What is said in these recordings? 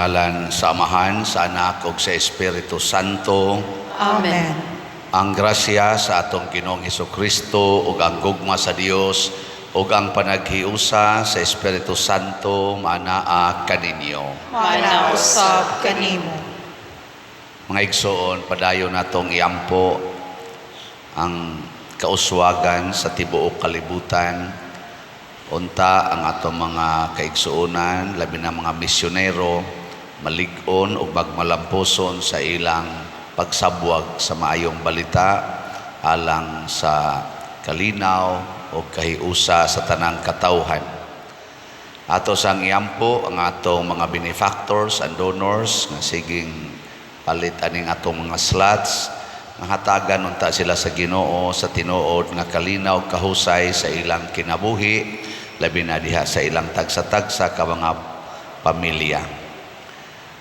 Sa ngalan sa Amahan, sa Anak ug sa Espiritu Santo. Amen. Ang grasya sa atong Ginoong Hesukristo ug ang gugma sa Dios ug ang panaghiusa sa Espiritu Santo maanaa kaninyo. Maana usab kanimo. Mga igsoon, padayon natong iampo ang kauswagan sa tibuok kalibutan. Unta ang atong mga kaigsuonan, labi na mga misyonero, malig-on ug magmalampuson sa ilang pagsabwag sa maayong balita alang sa kalinaw o kahiusa sa tanang katawhan. Ato sang iampo ang atong mga benefactors and donors nga siging palit aning atong mga slots nga hatagan unta sila sa Ginoo sa tinuod nga kalinaw kahusay sa ilang kinabuhi, labi na diha sa ilang tagsa-tagsa ka mga pamilya.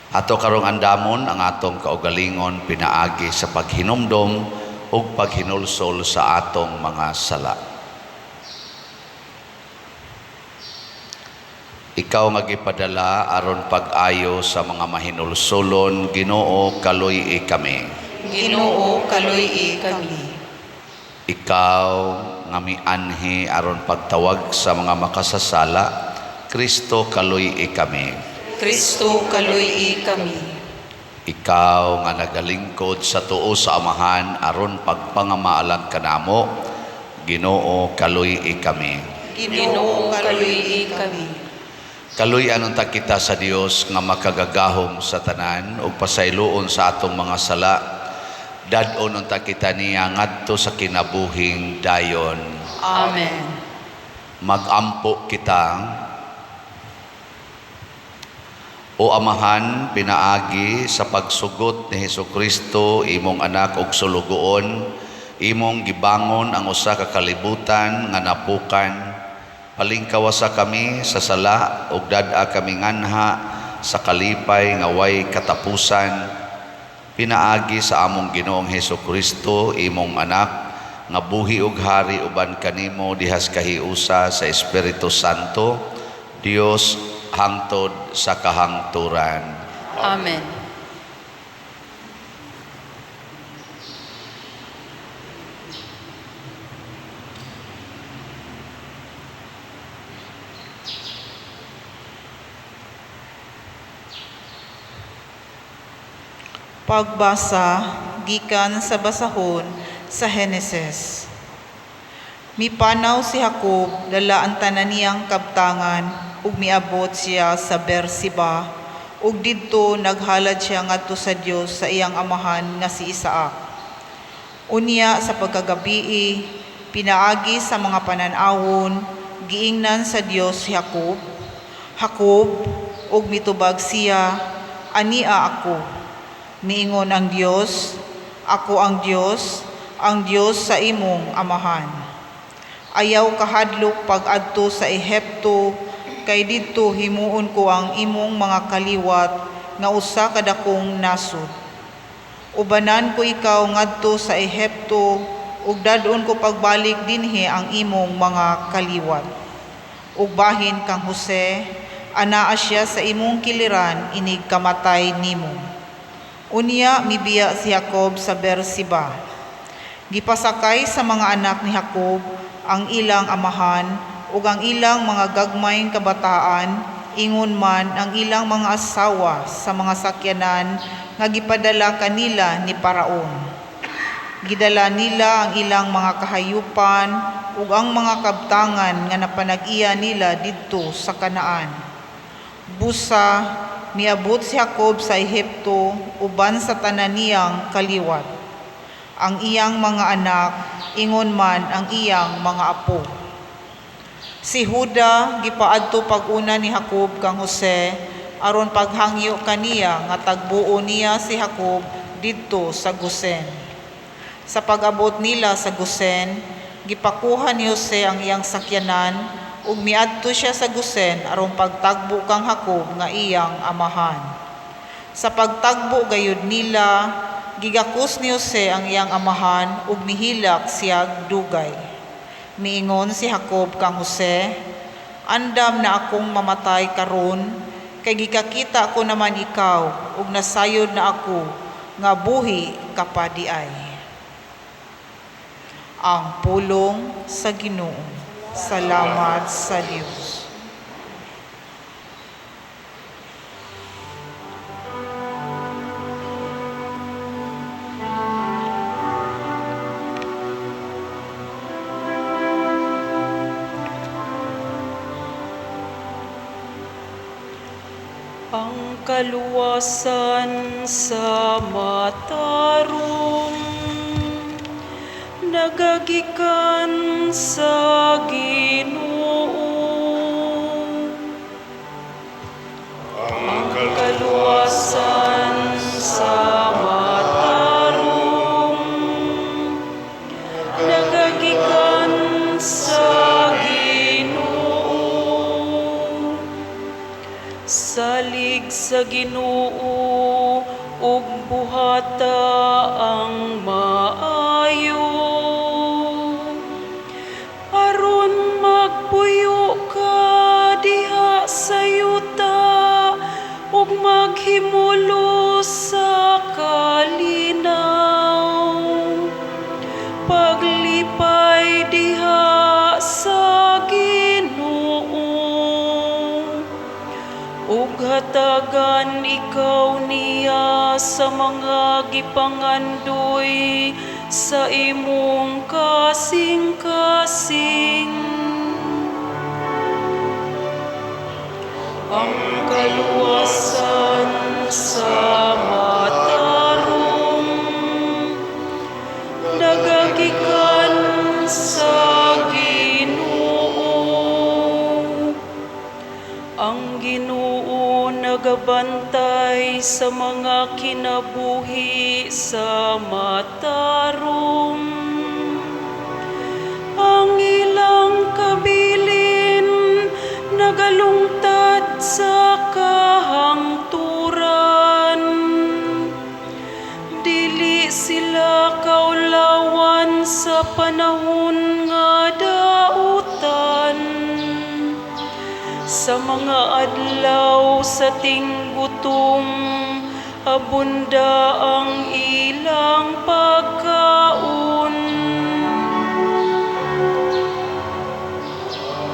Ato karong andamon ang atong kaugalingon pinaagi sa paghinumdom ug paghinulsol sa atong mga sala. Ikaw nga gipadala aron pag-ayo sa mga mahinulsolon, Ginoo, kaluy-i kami. Ginoo, kaluy-i kami. Ikaw nga mianhi aron pagtawag sa mga makasasala, Kristo, kaluy-i kami. Kristo, kaluy-i kami. Ikaw nga nagalingkod sa tuo sa Amahan aron pagpangamaalang kanamo, Ginoo, kaluy-i kami. Ginoo, kaluy-i kami. Kaluy-an unta kita sa Dios nga makagagahom sa tanan ug pasayloon sa atong mga sala. Dad-on unta kita niya ngadto sa kinabuhing dayon. Amen. Magampo kita. O Amahan, pinaagi sa pagsugot ni Hesukristo, imong anak og sulugoon, imong gibangon ang usa ka kalibutan nga napukan. Palingkawasa kami sa sala ug dad-a kami nganha sa kalipay nga way katapusan. Pinaagi sa among Ginoong Hesukristo, imong anak, nga buhi ug hari uban kanimo dihas kahiusa sa Espiritu Santo, Dios hangtod sa kahangturan. Amen. Pagbasa gikan sa basahon sa Heneses. Mipanaw si Jacob dala ang tanan niyang kabtangan ug miabot siya sa Beersheba ug didto naghalad siya ngadto sa Dios sa iyang amahan nga si Isaac. Unya sa pagkagabii, pinaagi sa mga panan-awon, giingnan sa Dios si Jacob, "Jacob," ug mitubag siya, "Ania ako." Miingon ang Dios, "Ako ang Dios sa imong amahan. Ayaw kahadlok pag-adto sa Ehipto, kay didto himuon ko ang imong mga kaliwat nga usa ka dakong nasod. Ubanan ko ikaw ngadto sa Ehipto ug dad-on ko pagbalik dinhi ang imong mga kaliwat. Ug bahin kang Jose, anaa siya sa imong kiliran inig kamatay nimo." Unya mibiya si Jacob sa Beersheba. Gipasakay sa mga anak ni Jacob ang ilang amahan ug ang ilang mga gagmayng kabataan, ingon man ang ilang mga asawa sa mga sakyanan nga gipadala kanila ni Paraon. Gidala nila ang ilang mga kahayupan ug ang mga kabtangan nga napanag-iya nila didto sa Kanaan. Busa miabot si Jacob sa Ehipto uban sa tanan niyang kaliwat, ang iyang mga anak, ingon man ang iyang mga apo. Si Juda gipaadto pag-una ni Jacob kang Jose aron paghangyo kaniya nga tagbuo niya si Jacob didto sa Gosen. Sa pag-abot nila sa Gosen, gipakuha ni Jose ang iyang sakyanan ug miadto siya sa Gosen aron pagtagbo kang Jacob nga iyang amahan. Sa pagtagbo gayud nila, gigakos ni Jose ang iyang amahan ug mihilak siyag dugay. Miingon si Jacob kang Jose, "Andam na akong mamatay karon, Kay gikakita ko naman ikaw ug nasayod na ako nga buhi ka pa diay. Ang pulong sa Ginoo. Salamat sa Dios. Ang kaluwasan sa matarong nagagikan sa Ginoo. Ang kaluwasan sa matarong nagagikan sa Ginoo. Salig sa Ginoo ug buhata ang maayo, aron magpuyo ka diha sa yuta ug maghimulo sa kalinaw. Paglipay diha sa Ginoo ug hatagan ikaw niya sa mga gipangandoy sa imong kasing-kasing. Ang kaluwasan sa matarong nagagikan sa Ginoo. Ang Ginoo nagabantay sa mga kinabuhi sa matarong. Ang ilang kabilin nagalungtad sa kahangturan. Dili sila kaulawan sa panahon nga dautan. Sa mga adlaw sa tinggutom, abunda ang ilang pagkaon.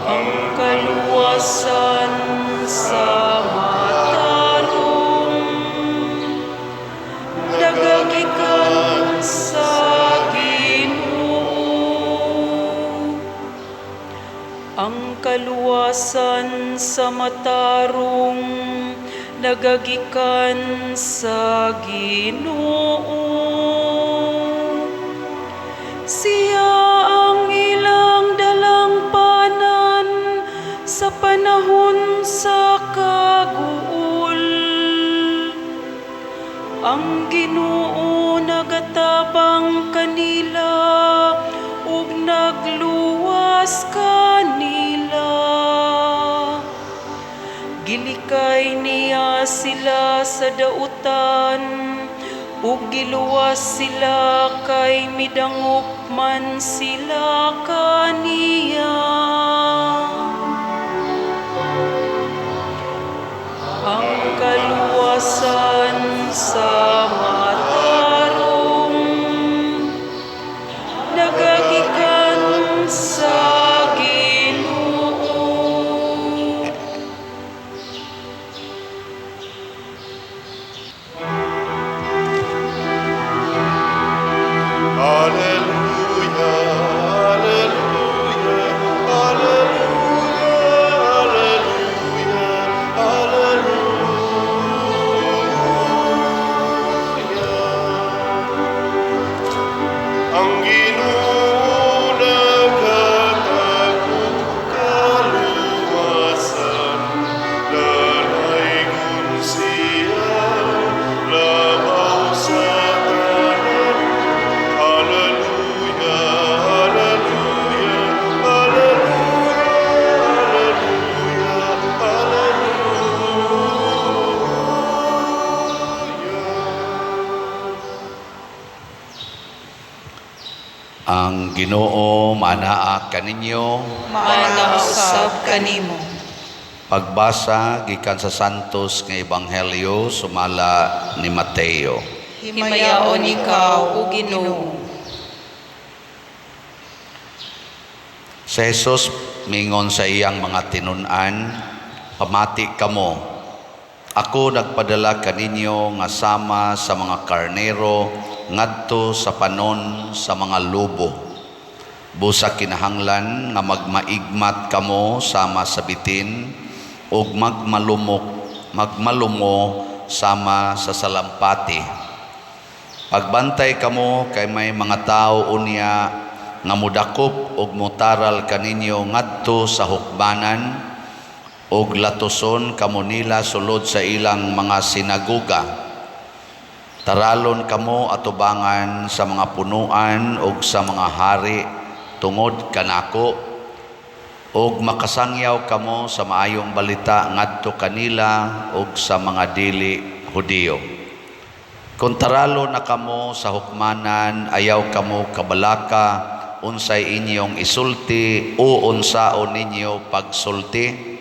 Ang kaluwasan sa matarong nagagikan sa Ginoo. Ang kaluwasan sa matarong nagagikan sa Ginoo. Siya ang ilang dalangpanan sa panahon sa kaguol. Ang Ginoo nagatabang kanila ug nagluwas kanila. Gilikay niya sila sa dautan ug giluwas sila kay midangop man sila kaniya. Ang kaluwasan sa matarong nagagikan sa Ginoo. Alleluia, alleluia, alleluia, alleluia, alleluia. Ang Ginoo naghatag og kaluwasan, dalaygon siya, labaw sa tanan. Alleluia, alleluia, alleluia, alleluia, alleluia. Ang Ginoo manaa kaninyo. Maana usab kanimo. Pagbasa gikan sa Santos nga Ebanghelyo sumala ni Mateo. Himayaon ikaw, O Ginoo. Si Jesus mingon sa iyang mga tinun-an, "Pamati kamo. Ako nagpadala kaninyo nga sama sa mga karnero ngadto sa panon sa mga lobo. Busa kinahanglan nga magmaigmat kamo sama sa bitin ug magmalumo sama sa salampati. Pagbantay kamo kay may mga tawo unya nga mudakop og motaral kaninyo ngadto sa hukbanan ug latuson kamo nila sulod sa ilang mga sinagoga. Taralon kamo atubangan sa mga punuan ug sa mga hari tungod kanako, ug makasangyaw kamo sa maayong balita ngadto kanila ug sa mga dili Hudiyo. Kung taralo na kamo sa hukmanan, ayaw kamo kabalaka unsay inyong isulti o unsaon ninyo pagsulti,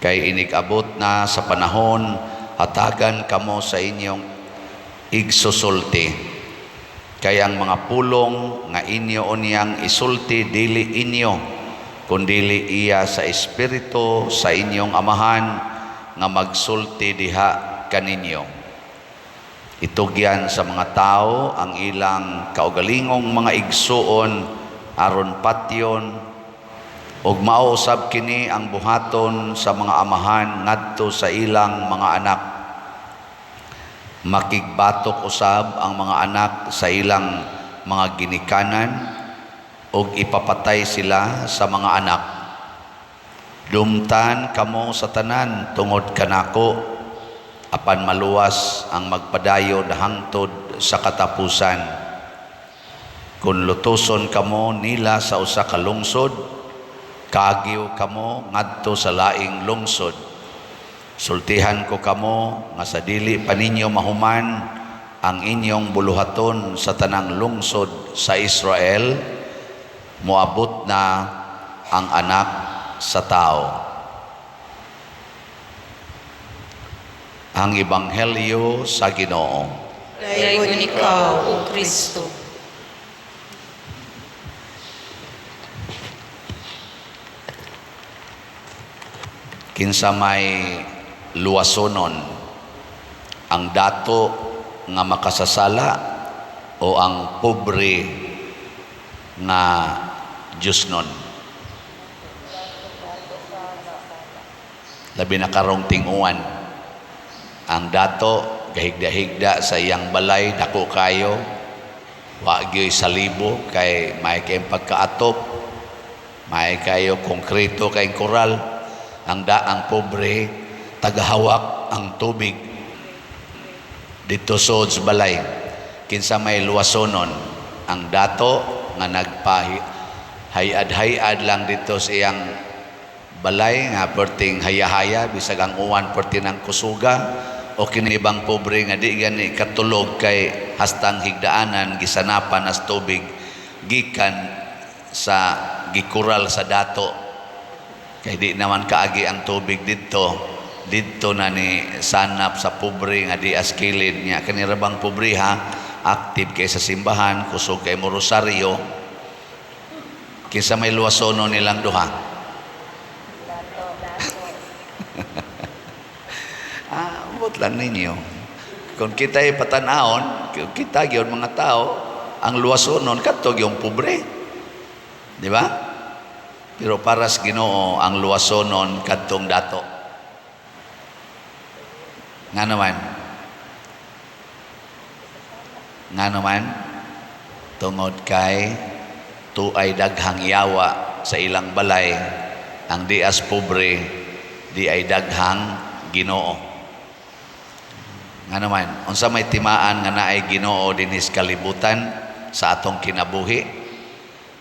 kay inig-abot na sa panahon hatagan kamo sa inyong igsusulti. Kay ang mga pulong nga inyo unyang isulti dili inyo, kundili iya sa Espiritu sa inyong Amahan nga magsulti diha kaninyo. Itugyan sa mga tao ang ilang kaugalingong mga igsuon aron patyon, ug mao usab kini ang buhaton sa mga amahan ngadto sa ilang mga anak. Makigbatok usab ang mga anak sa ilang mga ginikanan ug ipapatay sila sa mga anak. Dumtan kamo sa tanan tungod kanako, apan maluwas ang magpadayon hangtod sa katapusan. Kung lutuson kamo nila sa usa ka lungsod, kaagiw kamo ngadto sa laing lungsod. Sultihan ko kamo nga sa dili pa ninyo mahuman ang inyong buluhaton sa tanang lungsod sa Israel, moabot na ang Anak sa Tao." Ang Ebanghelyo sa Ginoo. Daygon ikaw, O Kristo. Kinsa may luwasonon, ang dato nga makasasala o ang pobre nga Diyosnon? Labi na karong tinguan, ang dato gahigda-higda sa iyang balay, dako kayo, wa gyoy salibo kay may kayong pagkaatop, may kayo konkreto kay koral. Ang daang pobre tagahawak ang tubig dito sa balay. Kinsa may luwasonon, ang dato nga nagpahi hayad-hayad lang dito sa iyang balay nga perting haya-haya bisag ang uwan perti ng kusuga, o kinibang pobre nga di gani katulog kay hastang higdaanan gisanapan as tubig gikan sa gikural sa dato, kay di naman kaagi ang tubig didto, didto na ni sanap sa pobre nga di as kilid niya. Kanira bang pobre ha, active kay sa simbahan, kusog kay mo rosaryo. Kinsa may luwasono nilang duha? Ubot lang ninyo. Kung kita'y patan-aon, kita gyud mga tao, ang luwasonon kadto gyud pobre. Di ba? Pero para sa Ginoo ang luwasonon kadtong dato. Nga naman? Nga naman? Tungod kay tuay daghang yawa sa ilang balay, ang dias pobre di ay daghang Ginoo. Nga naman, unsa may timaan nga naay Ginoo dinhi sa kalibutan sa atong kinabuhi?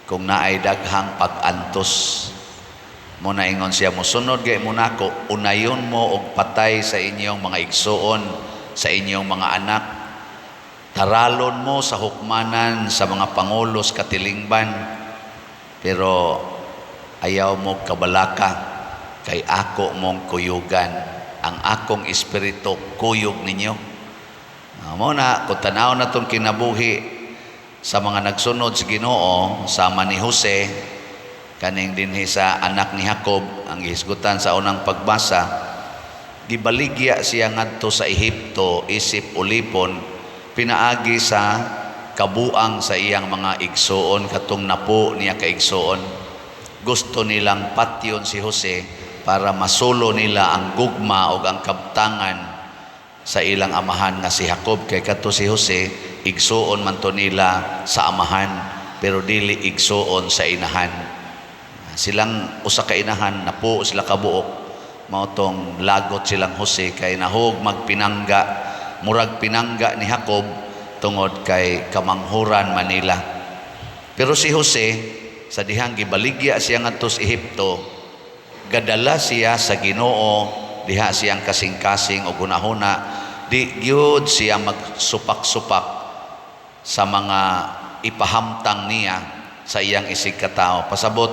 Kung naay daghang pag-antos, mo na ingon siya, mosunod gay mo nako, unayon mo og patay sa inyong mga igsuon, sa inyong mga anak. Taralon mo sa hukmanan sa mga pangulos katilingban, pero ayaw mo kabalaka. Kay ako mong kuyugan, ang akong espiritu kuyog ninyo. Mao na kung tan-aw na tong kinabuhi sa mga nagsunod sa Ginoo sama ni Jose kaning dinhi sa anak ni Jacob ang gihisgutan sa unang pagbasa, gibaligya siya ngadto sa Ehipto isip ulipon pinaagi sa kabuang sa iyang mga igsuon, katong napo niya kaigsuon. Gusto nilang patyon si Jose para masulo nila ang gugma o ang kabtangan sa ilang amahan nga si Jacob, kay kadto si Jose igsuon man to nila sa amahan pero dili igsuon sa inahan. Silang usa ka inahan, napo sila kabuok. Mao tong lagot silang Jose kay nahog magpinangga, murag pinangga ni Jacob tungod kay kamanghuran Manila. Pero si Jose sa dihang gibaligya siya ngadto sa Ehipto, gadala siya sa Ginoo diha siyang kasing-kasing o gunahuna, di gyud siya magsupak-supak sa mga ipahamtang niya sa iyang isig katao. Pasabot,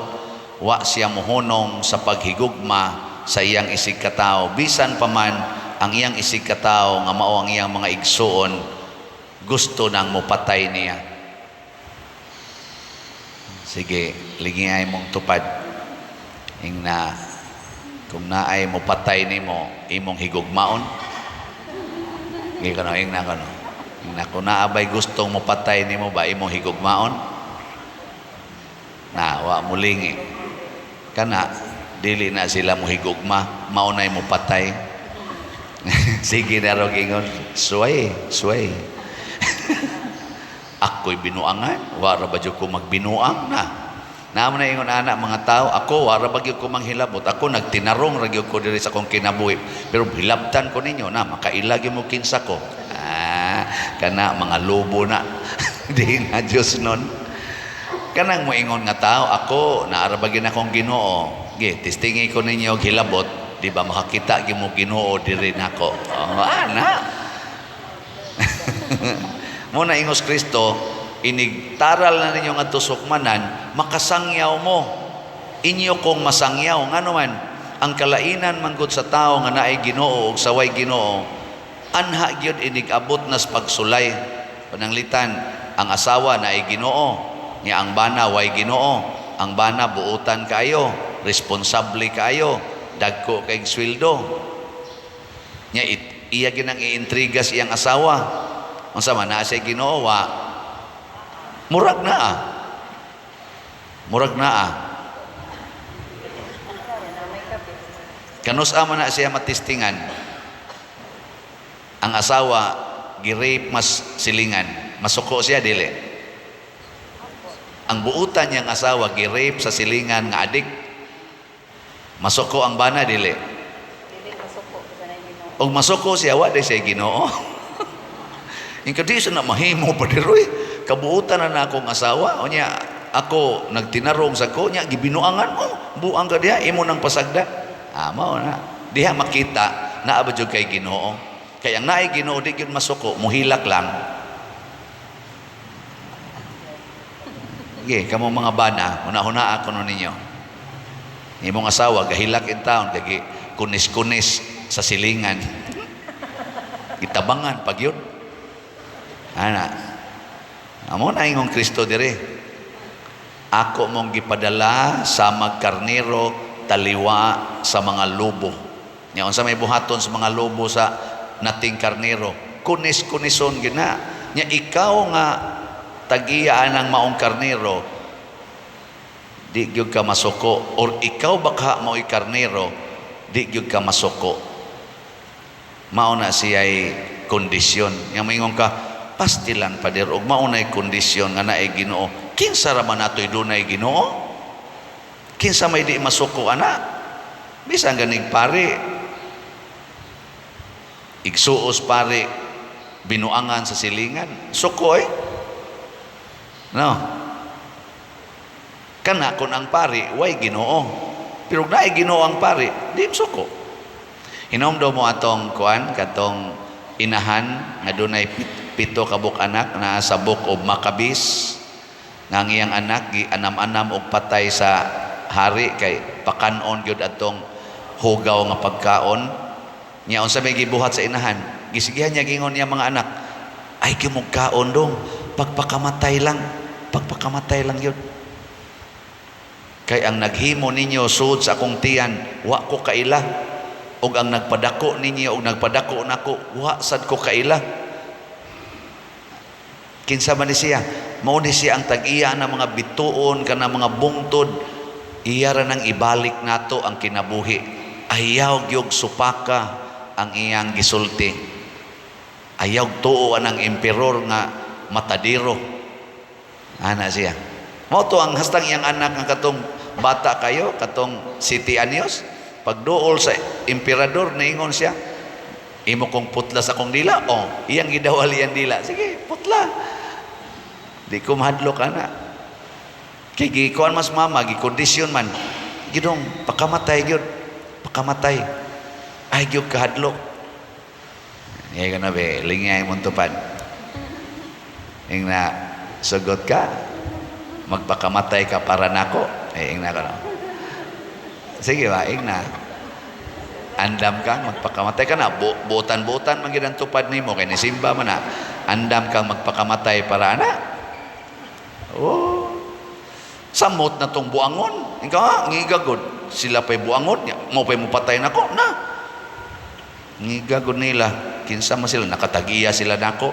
wa siya mohunong sa paghigugma sa iyang isig katao, bisan pa man ang iyang isig katao nga mao ang iyang mga igsuon gusto nang mopatay niya. Sige, lingi ay mong tupad. Ingna, kung naay mopatay nimo, imong higugmaon. Sige kano, ingna kano. Ingna, kung naabay gustong mopatay nimo ba, imong higugmaon? Na, wa mulingi. Kana, dili na sila mohigugma, mao na'y mopatay. Sige na raw gingon, suway, suway. Ako'y binuangan, wara ba ko magbinuang na. Naamo na ingon ana mga tao, ako wara ba gyud ko manghilabot, ako nagtinarong ra gyud ko diri sa akong kinabuhi. Pero hilabtan ko ninyo na makaila gyud mo kinsa ko. Ah, kana mga lobo na. Di na Diyos nun. Kanang moingon nga tao, ako naara ba gyud akong Ginoo. Ge, testingi ko ninyo hilabot, di ba makakita gyud mo Ginoo diri nako. Oh, ana. Mo na ingos Kristo, inigtaral na ninyo nga sukmanan, makasangyaw mo. Inyo kong masangyaw. Ngano man, ang kalainan manggod sa tao nga naay Ginoo ug saway Ginoo, anha gyud inig-abot nas pagsulay. Pananglitan, ang asawa naay Ginoo, nya ang bana way Ginoo, ang bana buutan kaayo, responsable kaayo, dagko kay sweldo. Nya iya ginang iintriga sa iyang asawa. Unsa man naa siya Ginoo wa murag naa. Murag naa. Kanus man na siya matistingan. Ang asawa gi-rape mas silingan, masuko siya dili. Ang buutan niyang asawa gi-rape sa silingan nga adik. Masuko ang bana dili. Og masuko siya wa di siya Ginoo. Ingka di siya na mahimo pa diroy. Kabuutan na na akong asawa. O niya, ako nagtinarong sa ko, niya, gibinuangan mo. Buang ka diha, imo nang pasagda. Ah, mao na. Diha makita, naa ba jud kay Ginoo. Kaya ang naay Ginoo, di gyud masuko, muhilak lang. Sige, kamo mga bana, una-una ako nun ninyo. Imong asawa, gahilak in town, kagi kunis-kunis sa silingan. Gitabangan pag yun. Ana, amo na ingong Kristo dire. Ako mong gipadala sa magkarnero taliwa sa mga lobo. Nya unsa may buhaton sa mga lobo sa nating karnero? Kunis-kunison gina. Nya ikaw nga tagiyaan ang maong karnero, di gyud ka masuko, or ikaw baka mao'y karnero, di gyud ka masuko. Mao na siya'y kondisyon. Nya moingon ka, pastilan pader og mao na'y kondisyon nga naay Ginoo. Kinsa ra man nato'y dunay Ginoo? Kinsa may di masuko ana? Bisan ganig pare, igsuos pare, binuangan sa silingan, suko eh. No. Kana kun ang pare way Ginoo. Pero naay Ginoo ang pare, di suko. Hinomdom mo atong kuan katong inahan nga dunay pito ka buok anak naa sa Book of Maccabees, nga ang iyang anak gi anam-anam og patay sa hari kay pakanon gyud atong Hugaw nga pagkaon. Nya unsa may gibuhat sa inahan? Gisigihan niya gingon niya mga anak, "Ay kimog kaon dong, pagpakamatay lang, pagpakamatay lang yun. Kay ang naghimo ninyo sud sa akong tiyan, wa ko kaila. Ug ang nagpadako ninyo ug nagpadako nako, wa sad ko kaila." Kinsa man ni siya? Mao ni siya ang tag-iya ng mga bituon kana mga bungtod. Iya ra nang ibalik nato ang kinabuhi. Ayaw gyud supaka ang iyang gisulti. Ayaw tuo ang emperor nga matadiro. Ana siya. Mao to ang hastang iyang anak nga katong bata kayo, katong 7 anyos, pagduol sa emperador, niingon siya, "Imo kong putla sa akong dila." Oh, iyang gidawal iyang dila. "Sige, putla. Di ko mahadlok ana." Kay gikuan mas mama, gikondisyon man. "Gidong, pakamatay gyud. Pakamatay. Ay gyud kahadlok." Ngay ka na be, lingay mong tupad. Ing na, "Sugot ka, magpakamatay ka para nako." Eh, ing na ka no. Sige ba, ing na. "Andam ka, magpakamatay ka na." Buotan-buotan man gid ang tupad nimo kay nisimba man na. "Andam kang magpakamatay para ana?" Oh. Samot na tong buangon. Ikaw ha, ngiga gud. Sila pa'y buangon, mo pa'y mupatay nako na. Ngiga gud nila. Kinsa man sila, nakatagiya sila nako.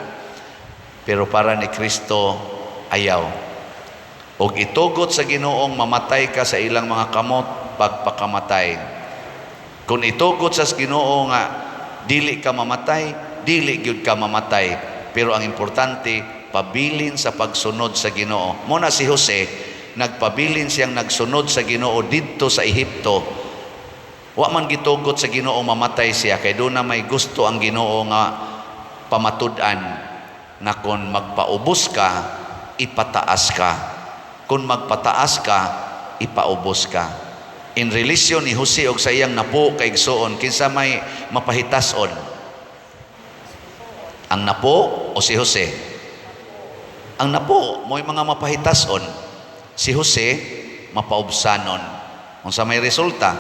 Pero para ni Kristo, ayaw. Og itugot sa Ginoong mamatay ka sa ilang mga kamot, pagpakamatay. Kung itugot sa Ginoo nga dili ka mamatay, dili gyud ka mamatay. Pero ang importante, pabilin sa pagsunod sa Ginoo. Mo na si Jose, nagpabilin siyang nagsunod sa Ginoo didto sa Ehipto. Wa man gitugot sa Ginoo mamatay siya kay doon na may gusto ang Ginoo nga pamatud-an na kung magpaubos ka, ipataas ka. Kung magpataas ka, ipaubos ka. In relation ni Jose og sa iyang napo kaigsuon, kinsa may mapahitason? Ang napo o si Jose? Ang napo mo'y mga mapahitason. Si Jose mapaubsanon. Unsa may resulta?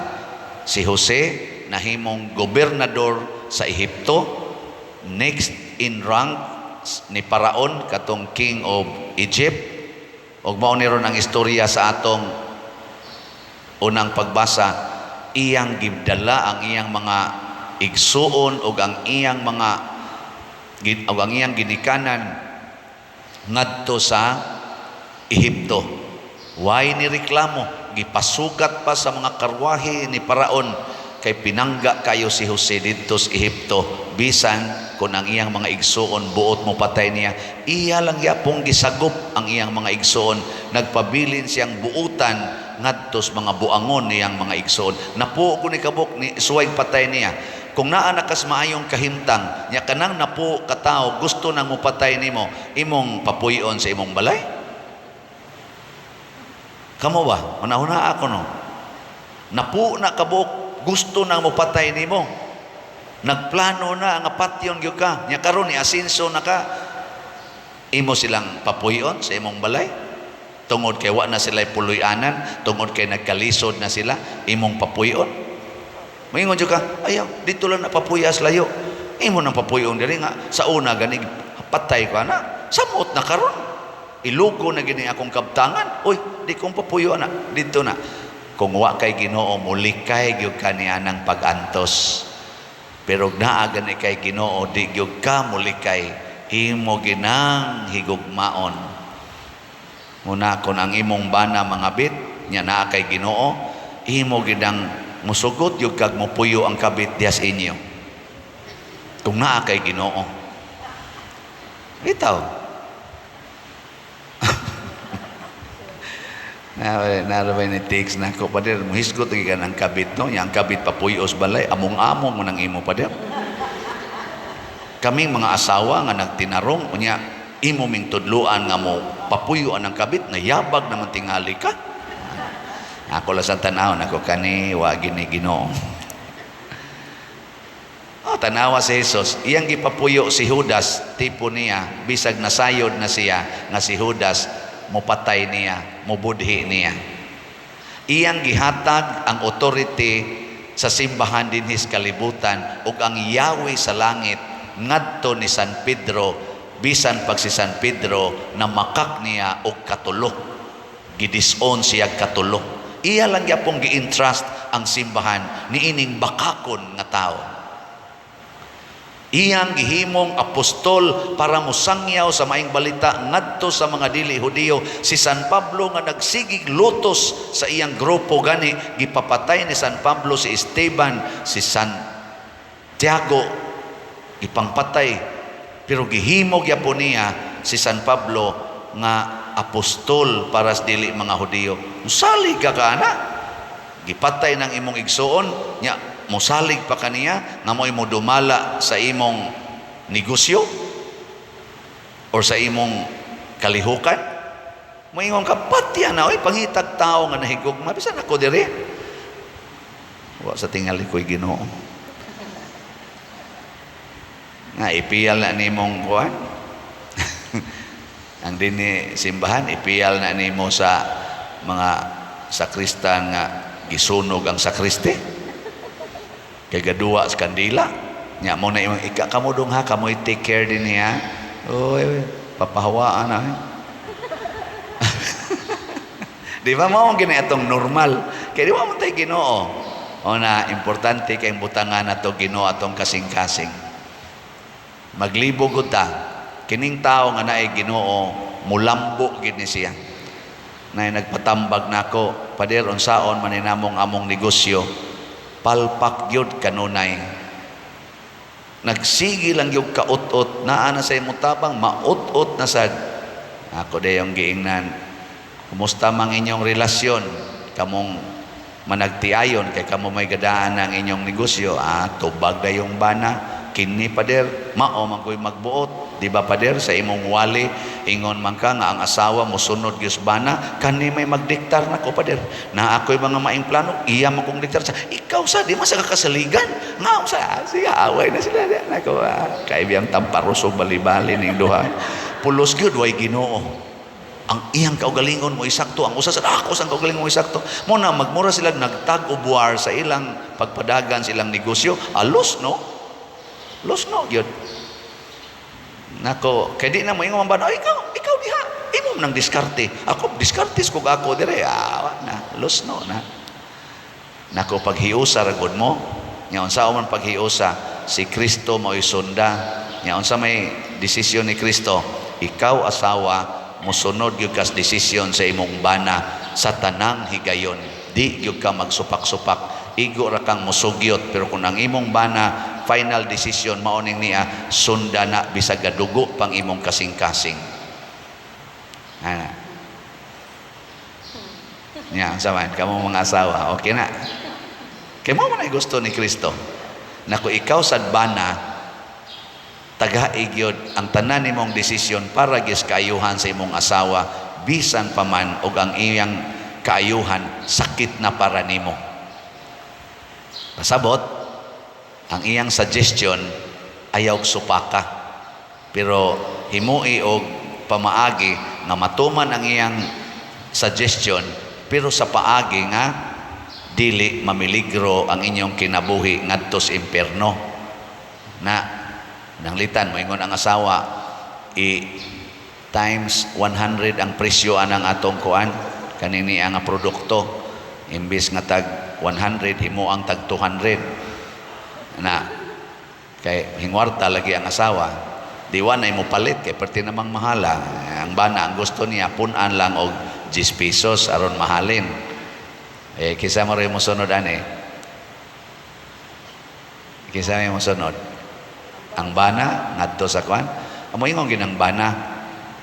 Si Jose nahimong gobernador sa Ehipto, next in rank ni Paraon, katong king of Egypt. Ug mao ni ron ang istorya sa atong unang pagbasa, iyang gidala ang iyang mga igsuon ug ang iyang ginikanan ngadto sa Ehipto. Way ni reklamo, gipasugat pa sa mga karwahe ni Paraon kay pinangga kayo si Jose didto sa Ehipto, bisan kung ang iyang mga igsuon buot mo patay niya, iya lang yapong gisagop ang iyang mga igsuon. Nagpabilin siyang buutan ngadto sa mga buangon niyang mga igsuon. Napo ko ni kabuk ni suway patay niya. Kung naa na kas maayong kahimtang nya kanang napo katawo gusto nang mopatay nimo, imong papuy-on sa imong balay? Kamo ba? Una-una ako no. Napo na kabuok gusto nang mopatay nimo. Nagplano na nga patyon gyud ka. Nya karon ni asinso na ka. Imo silang papuy-on sa imong balay? Tungod kay wa na sila puloy-anan, tungod kay nagkalisod na sila, imong papuy-on? Moingon jud ka, "Ayaw, dito lang na papuyas layo." Imo nang papuy-on diri nga sa una gani patay ko ana. Samot na karon. Ilugo na gini akong kabtangan. Uy, di kong papuyo ana. Dito na. Kung wa kay Ginoo, mulikay gyud ka niya ng pag-antos. Pero naa gani kay Ginoo, di gyud ka mulikay. Imo ginang higugmaon. Muna kung ang imong bana mga bit, nya naa kay Ginoo, imo ginang musugot gyud kag mupuyo ang kabit dias inyo. Kung naa kay Ginoo. Bitaw. Narabay ni text na ako, "Pader, muhisgot lagi ka ng kabit, no? Yang kabit papuyos balay, among-among mo nang imo, pader." Kaming mga asawa nga nagtinarong, unya, imo ming tudluan nga mo papuyoan ang kabit, nayabag naman tingali ka. Ako lang sa tanaw, ako kani, wagi ni Ginoo. Oh, tanawa si Jesus, iyang gipapuyo si Judas, tipo niya, bisag nasayod na siya, nga si Judas, mupatay niya, mubudhi niya. Iyang gihatag ang authority sa simbahan dinhi sa kalibutan ug ang Yahweh sa langit ngadto ni San Pedro, bisan pag si San Pedro namakak niya og katulo, gidisown siya katulo. Iya lang gyapong gi-entrust ang simbahan niining bakakon nga tao. Iyang gihimong apostol para mosangyaw sa maayong balita ngadto sa mga dili Hudiyo. Si San Pablo nga nagsigig lutos sa iyang grupo, gani gipapatay ni San Pablo si Esteban, si San Tiago gipangpatay, pero gihimo gyapon niya si San Pablo nga apostol para sa dili mga Hudiyo. Musalig ka kana, gipatay ng imong igsuon nya, mosalig pa kaniya nga mo'y modumala sa imong negosyo or sa imong kalihukan. Moingon ka, "Patya na oy, pangitag tao nga nahigugma bisan ako diri." Wa sa tingali ko'y Ginoo nga ipiyal na nimong kuan ang dinhi simbahan, ipiyal na nimo sa mga sakristan nga gisunog ang sakristi kay gaduwa sa kandila nya. Mo na imong ika kamo dong ha, kamo take care din niya. Oy, papahawaan na eh. Di ba mao ang gini atong normal kay di ba mo tay Ginoo? O na importante kay butangan nato Ginoo atong kasing-kasing. Maglibog gud ta. Kining tao nga naay Ginoo, mulambo gid ni siya. Nay nagpatambag nako, "Pader, unsaon man namong among negosyo?" Palpak gyud kanunay. Nagsige lang gyud kaut-ot, naa na sa imong tabang, maut-ot na sad. Ako dayong giingnan, "Kumusta mang inyong relasyon? Kamong managtiayon kay kamo may gadaan ang inyong negosyo." "Ah, tubag dayong bana kini, pader, mao man ko'y magbuot. Di ba, pader, sa imong wali ingon man ka nga ang asawa mosunod gyud sa bana? Kani may magdiktar nako, pader. Na ako'y mga maing plano, iya man kong diktar sa ikaw sa di man sa kakasaligan nga sa siya." Away na sila nako. Ah, kay biyang tamparusog bali-bali ning duha. Pulos gyud way Ginoo. Ang iyang kaugalingon mo isakto, ang usa sa ako sang kaugalingon mo isakto. Mo na magmura sila nagtag of war sa ilang pagpadagan sa ilang negosyo. Alos no, los no gyud nako kay di na mo ingon man ba, "Ay, ikaw ikaw diha imo nang diskarte, ako diskartes kog ako dire." Ah, wa na, los no na nako. Paghiusa ra gud mo nya. Unsa man paghiusa? Si Kristo mao'y sunda nya. Unsa may desisyon ni Kristo? Ikaw asawa, mosunod gyud kas desisyon sa imong bana sa tanang higayon. Di gyud ka magsupak-supak, igo ra kang mosugyot. Pero kung ang imong bana final decision mao ning niya, sunda na bisag gadugo pang imong kasing-kasing. Ana nya, unsa man kamo mga asawa, okay na kay mo man ay gusto ni Kristo. Nako, ikaw sad bana, tagai gyud ang tanan nimong desisyon para gyud kaayuhan sa imong asawa, bisan pa man og ang iyang kaayuhan sakit na para nimo. Pasabot, ang iyang suggestion ayaw supaka, pero himui og pamaagi nga matuman ang iyang suggestion, pero sa paagi nga dili mamiligro ang inyong kinabuhi ngadto sa impierno. Na nanglitan moingon ang asawa, i times 100 ang presyo anang atong kuan kanini ang produkto. Imbis nga tag 100, himo ang tag 200 na, kay hingwarta lagi ang asawa. Di wa na mo palit kay perti namang mahala. Ang bana, ang gusto niya pun-an lang og 10 pesos aron mahalin. Eh, kisa mo rin mo sunod ani? Kisa mo sunod ang bana ngadto sa kuan? Amo ingon ginang bana,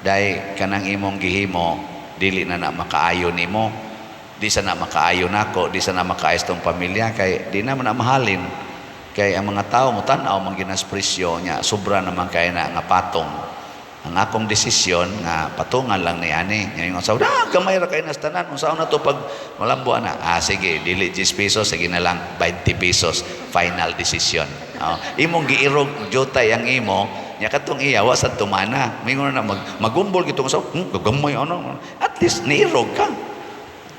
"Day, kanang imong gihimo dili na na makaayo nimo, di sa na makaayo nako, di sa na makaayos tong pamilya, kay di na man na mahalin, kay ang mga tao mo tan-aw man ginas presyo nya, sobra naman kay na nga patong. Ang akong desisyon nga patungan lang ni ani." Nya yung asawa, "Ah, gamay ra kay nas tanan, unsaon na to pag malambo na?" "Ah, sige, dili 10 pesos, sige na lang 20 pesos, final decision." Oh, imong giirog jutay ang imo nya, katong iya wa sad tumana. Mingon na magumbol gitong asawa, gagamay ano." At least niirog ka.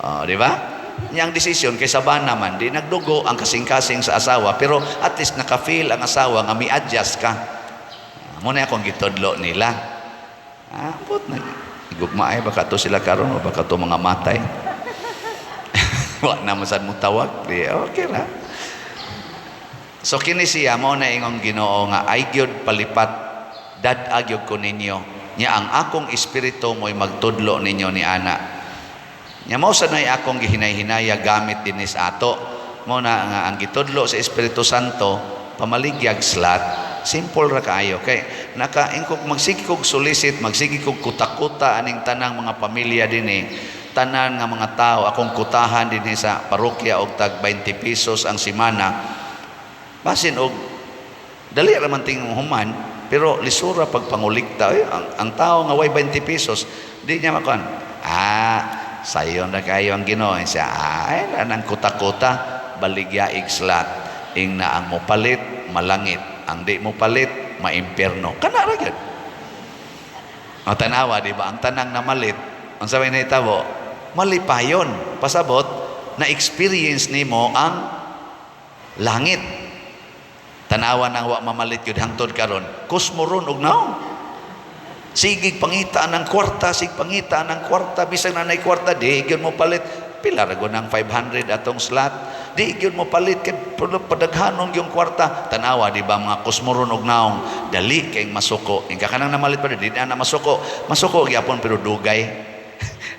Oh, di ba? Nya ang desisyon kay sa bana man di nagdugo ang kasing-kasing sa asawa, pero at least naka-feel ang asawa nga mi-adjust ka. Mo na akong gitudlo nila. Ambot na. Gugma ay baka to sila karon o baka to mga matay. Wa na man sad mo tawag. Di okay ra. So kini siya mao na ingong Ginoo nga ay gyud palipat dad-a gyud ko ninyo. Nya ang akong espiritu mo'y magtudlo ninyo ni ana. Nya mao sa nay akong gihinay-hinaya gamit dinhi sa ato. Mao na nga ang gitudlo sa Espiritu Santo pamaligyag slot, simple ra kaayo kay nakaingkog magsige kog solicit, magsige kog kuta-kuta aning tanang mga pamilya dinhi, tanan nga mga tao akong kutahan dinhi sa parokya og tag 20 pesos ang semana. Basin og dali ra man ting human, pero lisura pag pangulikta eh, ang tao nga way 20 pesos di niya makuan. Sayon ra kayo ang Ginoo siya. Ay nang kuta-kuta baligya ig slot, ing na ang mopalit malangit, ang di mo palit maimpierno. Kana ra gyud. Ang tanawa, di ba, ang tanang namalit, unsa may nahitabo, malipayon. Pasabot na experience nimo ang langit. Tanawa nang wa mamalit yun hangtod karon, kusmoron og naong. Sige pangita ng kwarta, sige pangita ng kwarta, bisag na nay kwarta, di gyud mo palit. Pila ra ng 500 atong slot. Di gyud mo palit kay padaghanon yung kwarta. Tanawa, di ba, mga kusmoron og naong, dali kay masuko. Ingka kanang namalit pa di na masuko. Masuko gyapon pero dugay.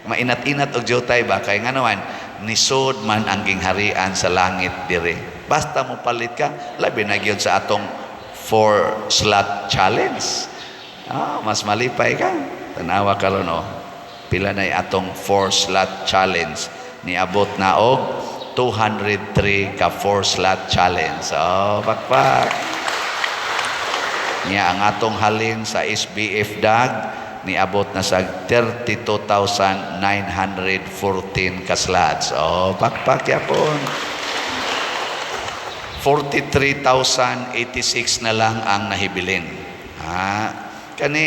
Mainat-inat og jutay ba kay ngano man nisod man ang gingharian sa langit dire. Basta mo palit ka, labi na gyud sa atong 4 slot challenge. Mas malipay ka. Tanawa karon oh. Pila na atong 4 slot challenge. Niabot na og 203 ka 4 slot challenge. Oh, pakpak. Niya ang atong halin sa SBF DAG niabot na sa 32,914 ka slots. Oh, pakpak yapon. 43,086 na lang ang nahibilin. Kani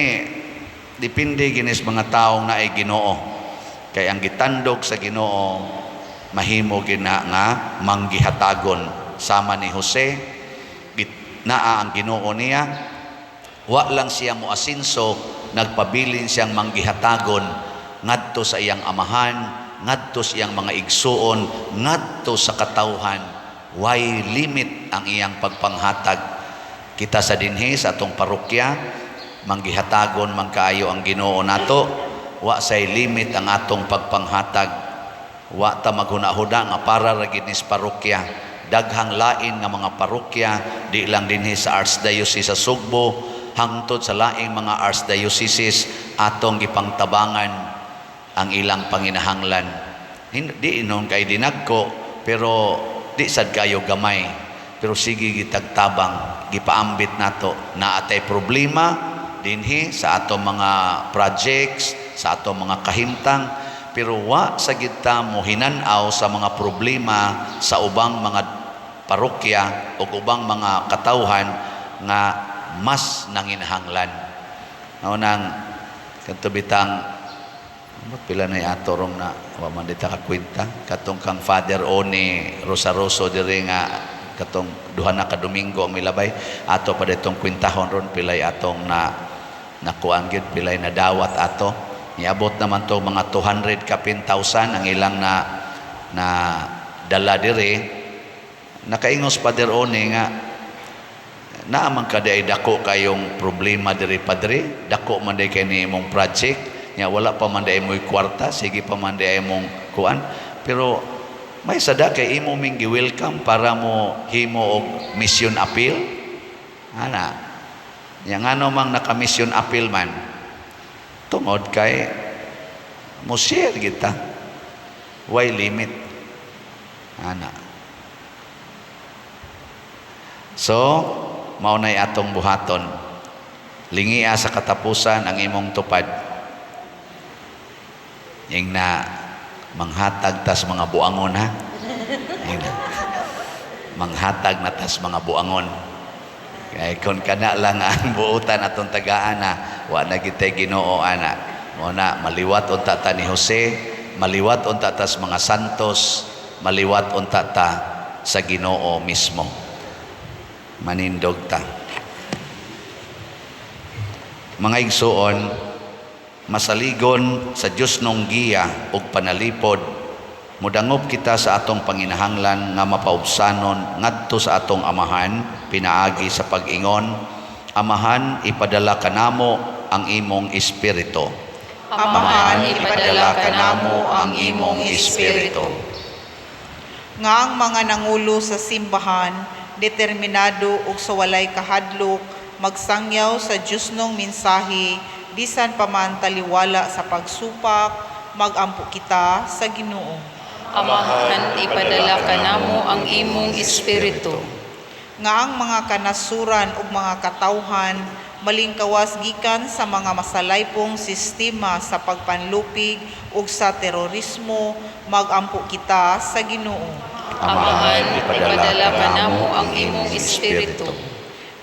depende ginis mga taong naay Ginoo. Kay ang gitandog sa Ginoo mahimo gina nga manggihatagon sama ni Jose. Naa ang Ginoo niya, wa lang siya moasinso, nagpabilin siyang manggihatagon ngadto sa iyang amahan, ngadto sa iyang mga igsuon, ngadto sa katawhan. Way limit ang iyang pagpanghatag. Kita sa dinhi sa atong parokya, manggihatagon man kaayo ang Ginoo nato, wa say limit ang atong pagpanghatag. Wa ta maghuna-huna nga para ra gid ni sa parokya. Daghang lain nga mga parokya, di lang dinhi sa Archdiocese sa Sugbo, hangtod sa laing mga archdioceses atong gipangtabangan ang ilang panginahanglan. Di inon kay dinagko, pero di sad kayo gamay, pero sige gitagtabang, gipaambit nato. Naa tay problema dinhi sa atong mga projects, sa atong mga kahimtang, pero wa sa gid ta mo hinan-aw sa mga problema sa ubang mga parokya o ubang mga katawhan nga mas nanginahanglan. Mao nang kadto bitang pila na ato rong na wa man dita ka kwenta katong kang Father Oni Rosaroso diri nga katong duha na ka Domingo ang milabay ato pa ditong kwentahon ron pilay atong na nakuan gyud, pilay na dawat ato. Niabot naman to mga 200 kapin thousand ang ilang na na dala diri. Nakaingos Father Oni nga naa man ka di dako kayong problema diri, padre, dako man di kay ni imong project nya, wala pa man di mo'y kwarta, sige pa man di mong kuan, pero may sada kay imo ming gi-welcome para mo himo og mission appeal ana. Nya ngano mang naka-mission appeal man, tungod kay mo share kita, way limit ana. So mao nay atong buhaton. Lingia sa katapusan ang imong tupad. Ing na manghatag tas mga buangon ha. Ing na manghatag na tas mga buangon. Kay kon kana lang ang buotan atong tagaan na wa na gitay Ginoo ana. Mao na maliwat unta ta ni Jose, maliwat unta tas mga santos. Maliwat unta ta sa Ginoo mismo. Manindog ta. Mga igsuon, masaligon sa Diyosnong giya ug panalipod, mudangop kita sa atong panginahanglan nga mapaubsanon ngadto sa atong Amahan pinaagi sa pag-ingon, Amahan, ipadala kanamo ang imong espiritu. Amahan, ipadala kanamo ang imong espiritu. Nga ang mga nangulo sa simbahan determinado ug sa walay kahadlok magsangyaw sa Diyosnong mensahe bisan pa man taliwala sa pagsupak, magampo kita sa Ginoo. Amahan, ipadala kanamo ang imong espiritu. Nga ang mga kanasuran ug mga katawhan malingkawas gikan sa mga masalaypong sistema sa pagpanlupig ug sa terorismo, magampo kita sa Ginoo. Amahan, ipadala kanamo ang imong espiritu.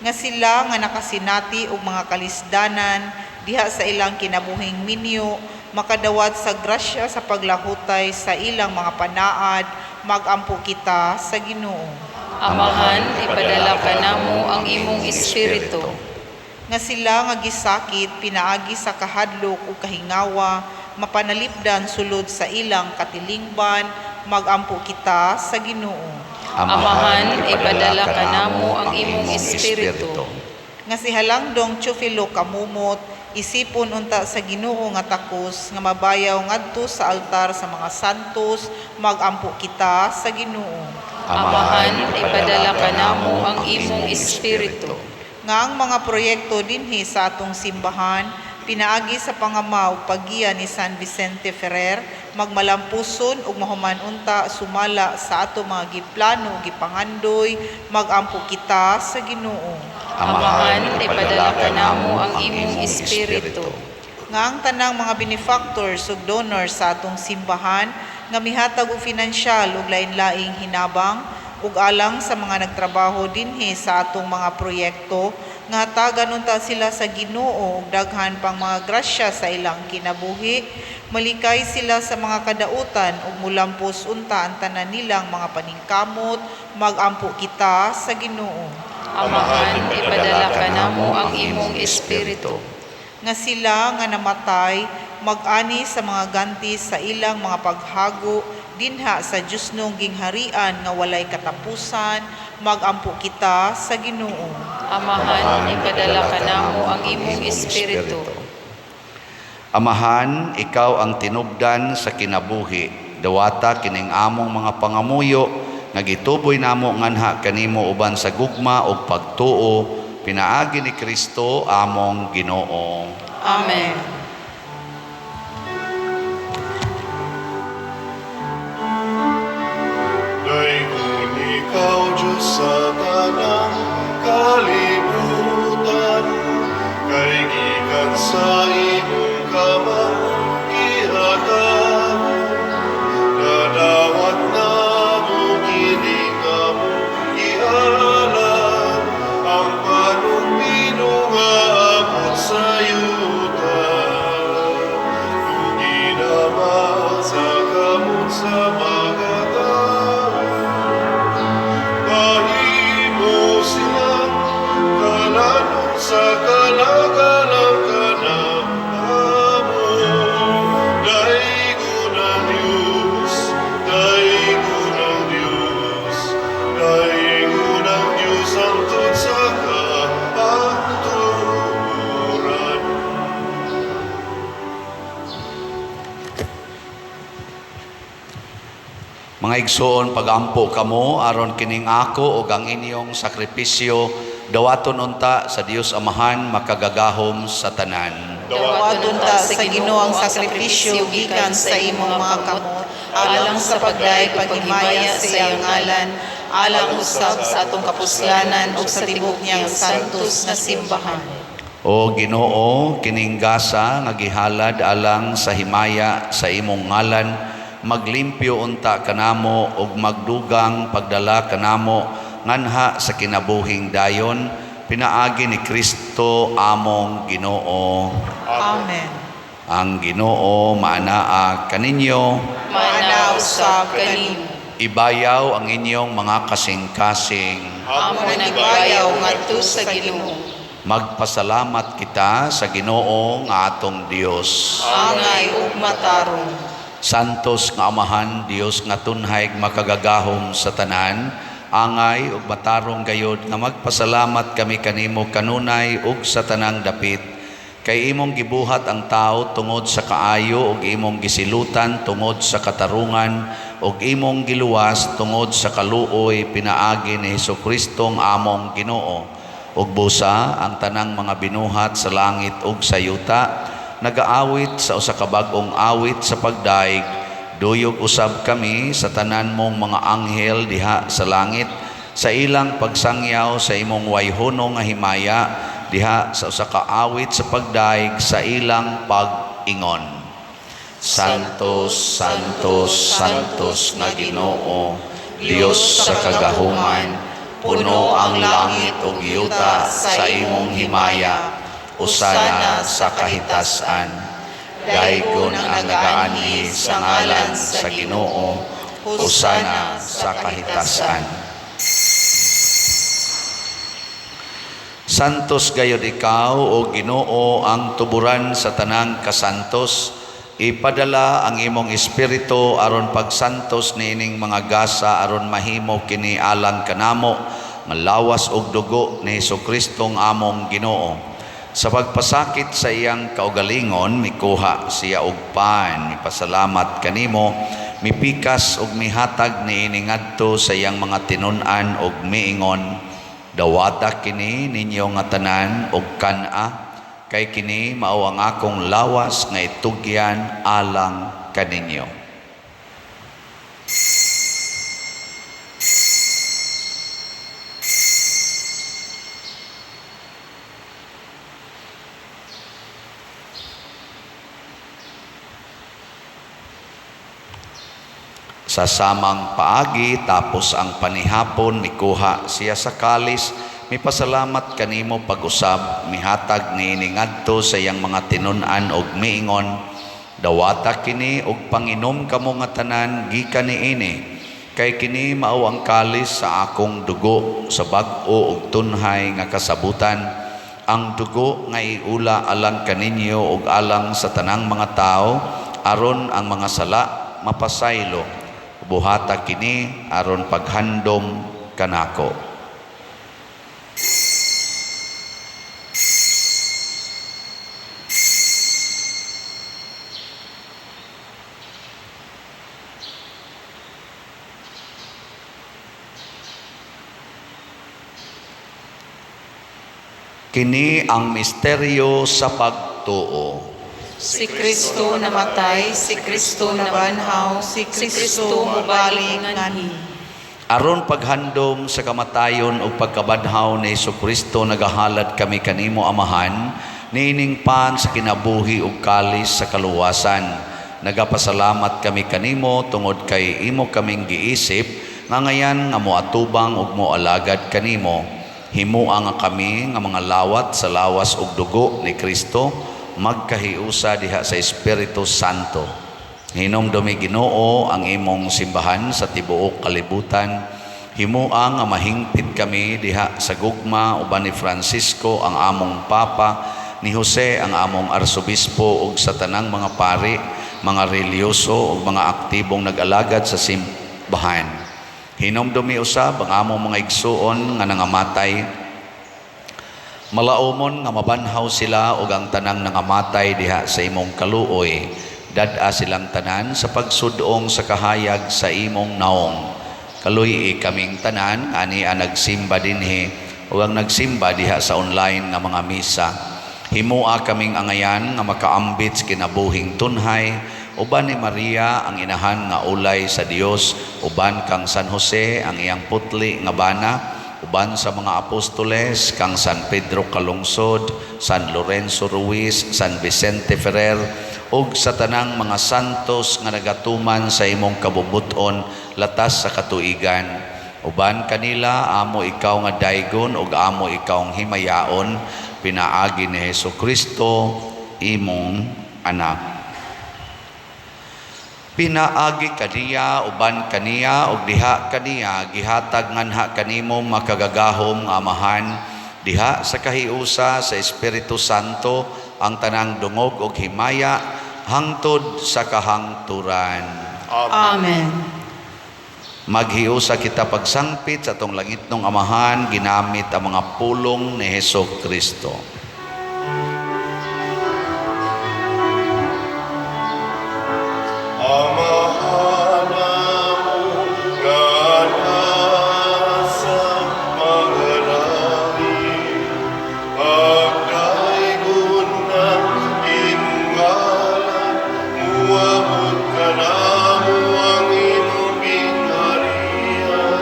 Nga sila nga nakasinati og mga kalisdanan diha sa ilang kinabuhing minyo makadawat sa grasya sa paglahutay sa ilang mga panaad, magampo kita sa Ginoo. Amahan, ipadala kanamo ang imong espiritu. Nga sila nga gisakit pinaagi sa kahadlok ug kahingawa mapanalipdan sulod sa ilang katilingban, magampo kita sa Ginoo. Amahan, ipadala kanamo ang imong espiritu. Nga si Halangdong Teofilo Camomot isipon unta sa Ginoo nga takos nga mabayaw ngadto sa altar sa mga santos, magampo kita sa Ginoo. Amahan, ipadala kanamo ang imong espiritu. Nga ang mga proyekto dinhi sa atong simbahan pinaagi sa pangama ug paggiya ni San Vicente Ferrer magmalampuson ug mahuman unta sumala sa ato mga giplano ug gipangandoy, magampo kita sa Ginoo. Amahan, ipadala kanamo ang imong espiritu. Nga ang tanang mga benefactors ug donors sa atong simbahan nga mihatag og finansyal ug lain-laing hinabang ug alang sa mga nagtrabaho dinhi sa atong mga proyekto, nga hatagan unta sila sa Ginoo og daghan pang mga grasya sa ilang kinabuhi, malikay sila sa mga kadautan ug mulampos unta ang tanan nilang mga paningkamot, magampo kita sa Ginoo. Amahan, ipadala kanamo ang imong espiritu. Nga sila nga namatay mag-ani sa mga ganti sa ilang mga paghago dinha sa Diyosnong gingharian nga walay katapusan, magampo kita sa Ginoo. Amahan, ipadala kanamo ang imong espiritu. Amahan, ikaw ang tinubdan sa kinabuhi. Dawata kining among mga pangamuyo nga gituboy namo nganha kanimo uban sa gugma ug pagtuo pinaagi ni Kristo among Ginoo. Amen. Daygon ikaw, Diyos, sa tanang kalibutan, kay gikan sa imong kamang gihatag. Nadawat namo kini nga among gihalad, ang panugmino nga abot sa yuta. Tugi naman sa kamot sa mga tao, Mahimo silang kalanon sa kalagalang kanamo. Daygon ang Diyos, daygon ang Diyos, daygon ang Diyos hangtod sa kahangturan. Mga igsoon, pagampo kamo aron kining ako ug ang inyong sakripisyo dawaton unta sa Dios Amahan makagagahom sa tanan. Dawaton ta sa Ginoo ang sakripisyo gikan sa imong mga kamot, alang sa pagdayeg paghimaya sa iyang ngalan, alang usab sa atong kapuslanan ug sa tibuok niyang santos nga simbahan. O Ginoo, kining gasa nga gihalad alang sa himaya sa imong ngalan, maglimpyo unta kanamo ug magdugang pagdala kanamo nganha sa kinabuhing dayon pinaagi ni Kristo among Ginoo. Amen. Ang Ginoo maanaa kaninyo. Maanaa usab kanimo. Ibayaw ang inyong mga kasing-kasing. Amo nagbayaw ngadto sa Ginoo. Magpasalamat kita sa Ginoo nga atong Dios. Angay ug matarong. Santos nga Amahan, Dios nga tunhay makagagahom sa tanan, angay ug matarong gayod nga magpasalamat kami kanimo kanunay ug sa tanang dapit. Kay imong gibuhat ang tao tungod sa kaayo ug imong gisilutan tungod sa katarungan ug imong giluwas tungod sa kaluoy pinaagi ni Hesukristo ang among Ginoo. Ug busa ang tanang mga binuhat sa langit ug sa yuta nagaawit sa usa ka bag-ong awit sa pagdaig. Duyog usab kami sa tanan mong mga anghel diha sa langit sa ilang pagsangyaw sa imong wayhono nga himaya diha sa usa ka awit sa pagdaig sa ilang pag-ingon. Santos, Santos, Santos nga Ginoo, Dios sa kagahuman, puno ang langit ug yuta sa imong himaya, usana sa kahitasan. Daygon ang nagaanhi sa ngalan sa Ginoo, usana sa kahitasan. Santos gayod ikaw o Ginoo ang tuburan sa tanang kasantos. Ipadala ang imong espiritu aron pagsantos niining mga gasa aron mahimo kini alang kanamo nga lawas ug dugo ni Hesukristong among Ginoo. Sa pagpasakit sa iyang kaugalingon, mikuha siya og pan, mipasalamat kanimo, mipikas ug mihatag niini ngadto sa iyang mga tinun-an ug miingon, dawata kini ninyo nga tanan og kan-a, kay kini mao ang akong lawas nga itugyan alang kaninyo. Sa samang paagi, tapos ang panihapon, mikuha siya sa kalis, mipasalamat kanimo pag-usab, mihatag niini ngadto sa iyang mga tinun-an og miingon, dawata kini og panginom kamo nga tanan gikan niini, kay kini mao ang kalis sa akong dugo sa bag-o og tunhay nga kasabutan, ang dugo nga iula alang kaninyo ug alang sa tanang mga tawo aron ang mga sala mapasaylo. Buhata kini aron paghandom kanako. Kini ang misteryo sa pagtuo. Si Kristo namatay, si Kristo nabanhaw, si Kristo mobalik nganhi. Aron paghandom sa kamatayon ug pagkabanhaw ni Hesukristo, nagahalad kami kanimo Amahan, niining pan sa kinabuhi ug kalis sa kaluwasan. Nagapasalamat kami kanimo tungod kay imo kaming giisip nga ngayan nga moatubang ug moalagad kanimo. Himua nga kami nga mga lawat sa lawas ug dugo ni Kristo, magkahiusa diha sa Espiritu Santo. Hinumdumi Ginoo ang imong simbahan sa tibuok kalibutan. Himua nga mahingpit kami diha sa gugma uban ni Francisco ang among Papa, ni Jose ang among Arsobispo ug sa tanang mga pari, mga relihiyoso ug mga aktibong nag-alagad sa simbahan. Hinumdumi usab ang among mga igsuon nga nangamatay. Malaumon nga mabanhaw sila ug ang tanang nangamatay diha sa imong kaluoy. Dad-a silang tanan sa pagsudong sa kahayag sa imong naong. Kaluy-i kaming tanan ani ang nagsimba dinhi ug ang nagsimba diha sa online nga mga misa. Himua kaming angayan nga makaambit sa kinabuhing tunhay uban ni Maria ang inahan nga ulay sa Dios, uban kang San Jose ang iyang putli nga bana, uban sa mga apostoles kang San Pedro Calungsod, San Lorenzo Ruiz, San Vicente Ferrer, ug sa tanang mga santos nga nagatuman sa imong kabubut-on latas sa katuigan. Uban kanila amo ikaw nga daygon ug amo ikaw ang himayaon, pinaagi ni Hesukristo imong anak. Pinaagi kaniya, uban kaniya, ug diha kaniya, gihatag nganha kanimo makagagahom nga Amahan, diha sa kahiusa sa Espiritu Santo ang tanang dungog ug himaya hangtod sa kahangturan. Amen. Maghiusa kita pagsangpit sa atong langitnong Amahan ginamit ang mga pulong ni Heso Kristo. Amahan namo nga nasa mga langit, pagdaygon ang imong ngalan, muabot kanamo ang imong gingharian.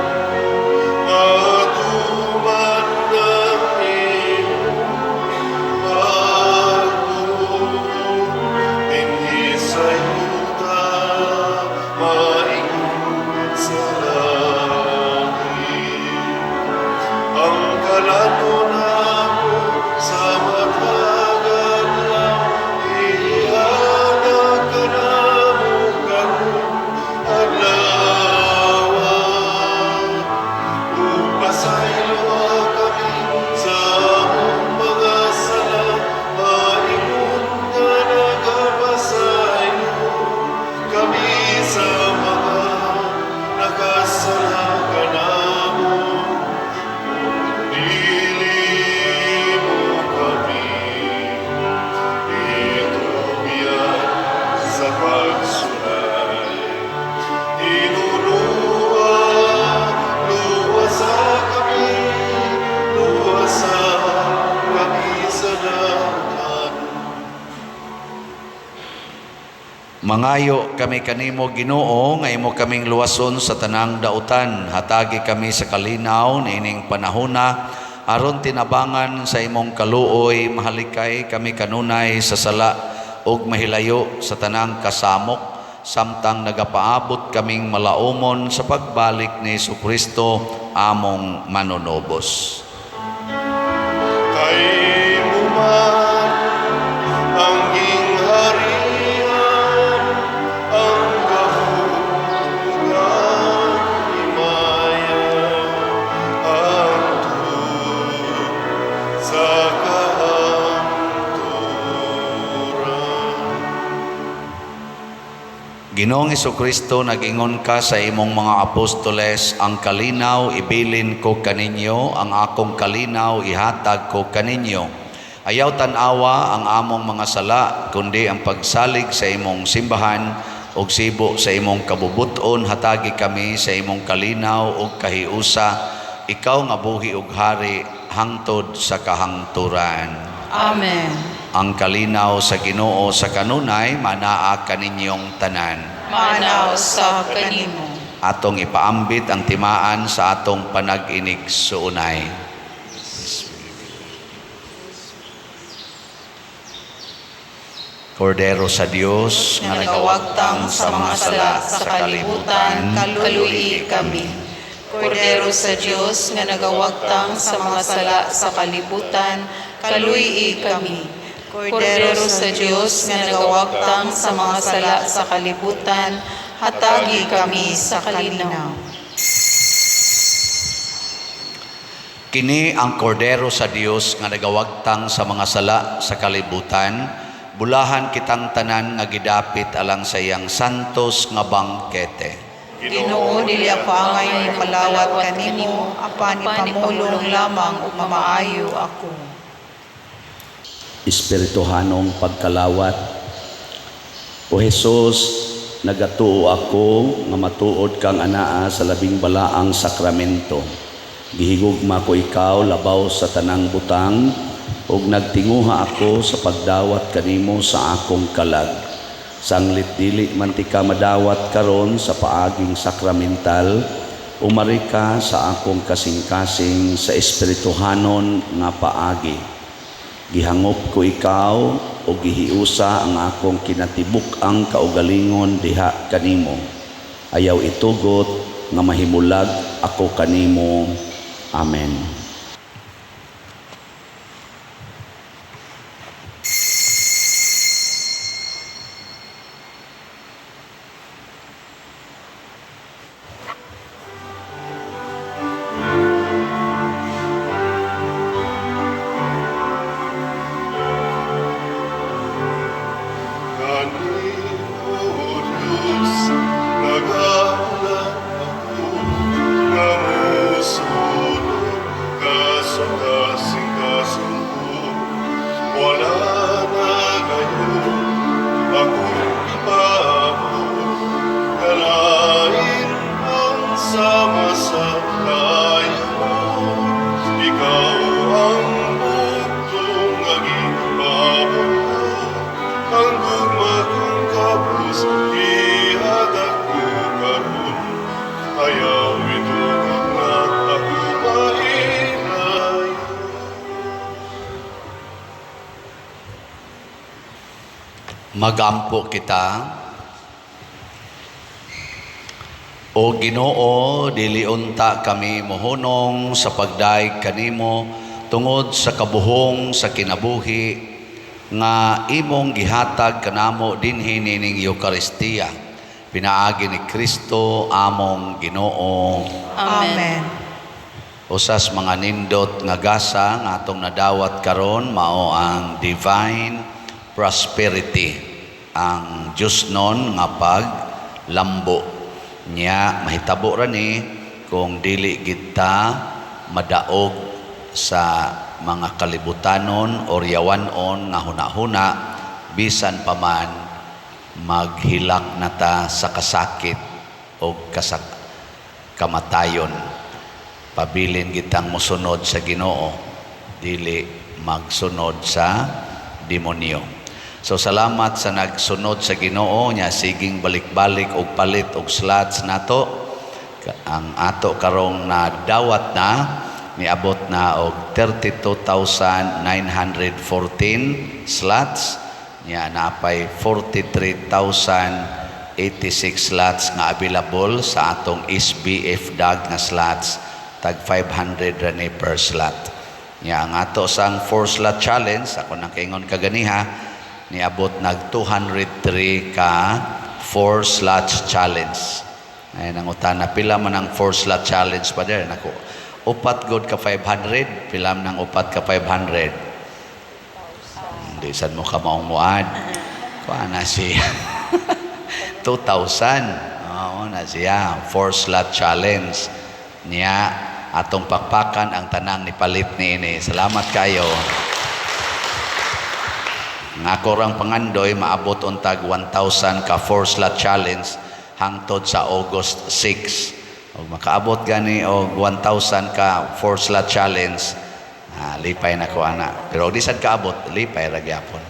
Matuman ang imong pagbuot dinhi sa yuta, maingon sa langit. Ang kalanon namo sa matag adlaw, ihatag kanamo karong adlaw. Ug pasayloa kami sa among mga sala, maingon nga nagapasaylo kami sa mga nakasala kanamo. Dili mo kami itugyan sa pagsulay. Hinunua, luwasa kami, luwasa kami sa dautan. Mangayo kami kanimo, Ginoo, nga imo kaming luwason sa tanang dautan. Hatagi kami sa kalinaw niining panahona aron tinabangan sa imong kaluoy mahalikay kami kanunay sa sala ug mahilayo sa tanang kasamok samtang nagapaabot kaming malaumon sa pagbalik ni Hesukristo among manunubos. Kay imo man ang gingharian, ang gahom ug ang himaya, hangtod sa kahangturan. Ginoong Hesukristo, nag-ingon ka sa imong mga apostoles, "Ang kalinaw ibilin ko kaninyo, ang akong kalinaw ihatag ko kaninyo." Ayaw tan-awa ang among mga sala, kundi ang pagsalig sa imong simbahan ug sibo sa imong kabubuton, hatagi kami sa imong kalinaw ug kahiusa, ikaw nga buhi ug hari hangtod sa kahangturan. Amen. Ang kalinaw sa Ginoo sa kanunay manaa kaninyong tanan. Maanaa usab kanimo. Atong ipaambit ang timaan sa atong panag-inigsuonay. Kordero sa Dios nga nagawagtang sa mga sala sa kalibutan, kaluy kami. Kordero sa Dios nga nagawagtang sa mga sala sa kalibutan, kaluy kami. Kordero sa Dios nga nagawagtang sa mga sala sa kalibutan, hatagi kami sa kalinaw. Kini ang Kordero sa Dios nga nagawagtang sa mga sala sa kalibutan, bulahan kitang tanan nga gidapit alang sa iyang santos nga bangkete. Ginoo, dili ako angay mokalawat kanimo, apan ipamulong lamang ug mamaayo ako. Espirituhanong pagkalawat. O Jesus, nagatuo ako nga matuod kang anaa sa labing balaang sakramento. Gihigugma ko ikaw labaw sa tanang butang ug nagtinguha ako sa pagdawat kanimo sa akong kalag. Sanglit dili man tika madawat karon sa paaging sakramental, umari ka sa akong kasing-kasing sa espirituhanon nga paagi. Gihangop ko ikaw o gihiusa ang akong kinatibuk-ang kaugalingon diha kanimo. Ayaw itugot nga mahimulag ako kanimo. Amen. Magampo kita. O Ginoo, dili unta kami mohunong sa pagdayeg kanimo tungod sa kabuhong sa kinabuhi nga imong gihatag kanamo dinhi nining Eukaristiya. Pinaagi ni Kristo among Ginoo. Amen. Usas mga nindot nga gasa nga atong nadawat karon mao ang divine prosperity, ang Diyosnon nga paglambo niya. Mahitabo ra ni kung dili kita madaog sa mga kalibutanon or yawanon nga hunahuna, bisan pa man maghilak na ta sa kasakit o kamatayon. Pabilin kitang mosunod sa Ginoo, dili magsunod sa demonyo. So salamat sa nagsunod sa Ginoo nya siging balik-balik og palit og slots nato. Ang ato karong nadawat na niabot na og 32,914 slots nya napay 43,086 slots nga available sa atong SBF DAG nga slots, tag 500 ra ni per slot. Nya ang ato sang 4 slot challenge, ako nang kaingon kaganiha, niabot nag 203 ka 4 slots challenge. Ay nangutana, pila man ang 4 slot challenge pa der nako? Upat gud ka 500. Pila man ang upat ka 500? Hindi sad mo ka maong muad. Kuha na siya. 2,000. Oo na siya. 4 slot challenge. Niya, atong pakpakan ang tanang nipalit ni ini. Salamat kayo. Ang ako rang pangandoy, maabot untag 1,000 ka 4 slot challenge hangtod sa August 6. Og makaabot gani og 1,000 ka 4 slot challenge, lipay na ko ana. Pero di sad kaabot, lipay ra gyapon.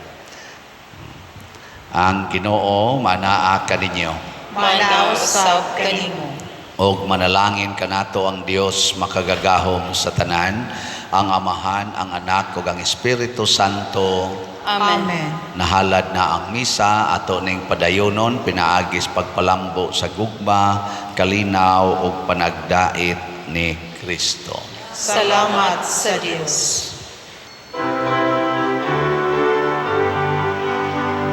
Ang Ginoo manaa kaninyo. Manaa usab kanimo. Og manalangin kanato ang Dios makagagahom sa tanan, ang Amahan, ang Anak ug ang Espiritu Santo. Amen. Amen. Nahalad na ang misa, ato ning padayonon pinaagis pagpalambo sa gugma, kalinaw ug panagdait ni Kristo. Salamat sa Dios.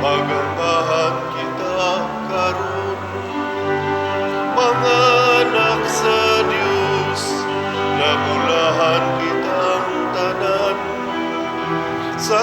Magambahan kita karon, mga anak sa Dios, nagulahan kitang tanan sa